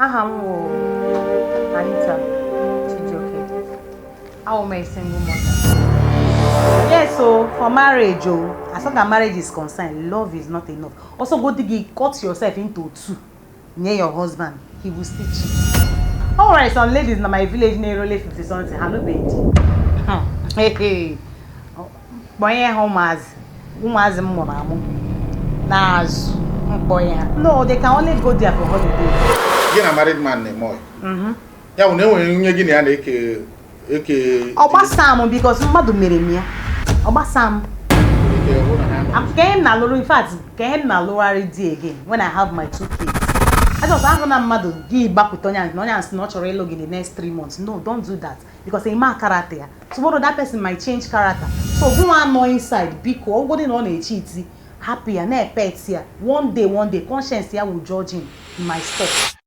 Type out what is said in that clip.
Aha m wụ Anita Chijioke. Awụ m a single mother. Yes, so for marriage o, as long as marriage is concerned, love is not enough. Also go dig, cut yourself into two nye your husband, he will still cheat. All right, some ladies na my village na-erole 50 something, ha alụbeghị di. Kpọnye ha ụmụazị, ụmụazị m mụrụ amụ n'azụ mkpọnye ha. No, they can only go there for holiday. Gị na married man na-eme ọyị? Ya bụ na e nwere nwunye gị na ya na-eke eke? Ọ gbasa m, because mmadụ mere m ya, ọ gbasa m. Eke, hụ na ha nọ. Ka ihe m na-alụrụ, in fact, ka ihe m na-alụgharị di again when I have my two kids? I just ahụ na mmadụ gị gbapụta onye ahụ na onye ahụ sị na ọ chọrọ ịlụ gị in the next 3 months. No, don't do that, because ime character ya, tomorrow that person might change character. So gụnwa anọ inside, biko, ọgwụgodị na ọ na-echi iti, hapụ ya na-epet ya. One day, one day, conscience ya will judge him. He might stop.